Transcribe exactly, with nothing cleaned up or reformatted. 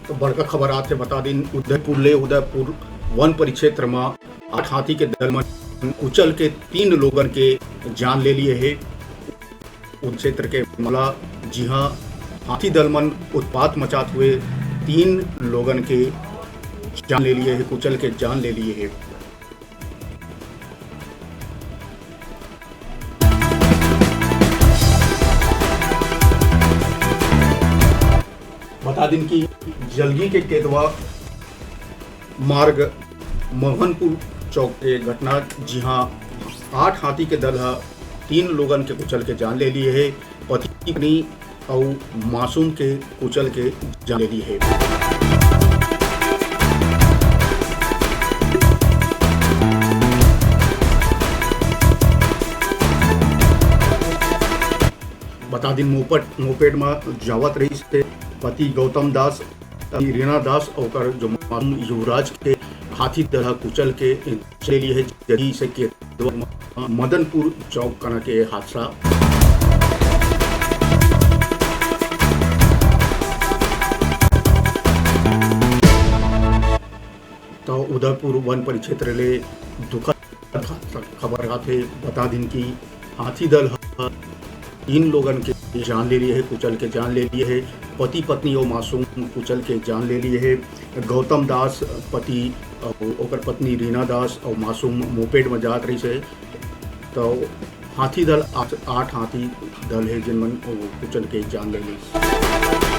तो बड़का खबर आथे, बता दिन उदयपुर ले, उदयपुर वन परिक्षेत्र म आठ हाथी के दल मन कुचल के तीन लोगन के जान ले लिए हे। उन क्षेत्र के मामला, जिहां हाथी दल मन उत्पात मचात हुए तीन लोगन के जान ले लिए हे, कुचल के जान ले लिए हे। बता दिन कि जलगी के केदवा मार्ग मोहनपुर चौक के घटना, जिहां आठ हाथी के दल ह तीन लोगन के कुचल के जान ले लिए हे। पति पत्नी अउ मासूम के कुचल के जान ले लिए हे। बता दिन मोपट मोपेड म जावत रहिस हे पति गौतम दास, रीना दास, ओकर जो मासूम युवराज के हाथी दल ह कुचल के ले लिए हे, जलगी से के मदनपुर चौक कना के हादसा। तो उदयपुर वन परिक्षेत्र ले दुखद खबर आथे। बता दिन कि हाथी दल ह तीन लोगन के जान ले लिए हे, कुचल के जान ले लिए हे। पति पत्नी अउ मासूम कुचल के जान ले लिए हे। गौतम दास पति अउ ओकर पत्नी रीना दास अउ मासूम मोपेड म जात रहिस हे। तो हाथी दल आठ, आठ हाथी दल हे, जिन मन कुचल के जान ले लिस।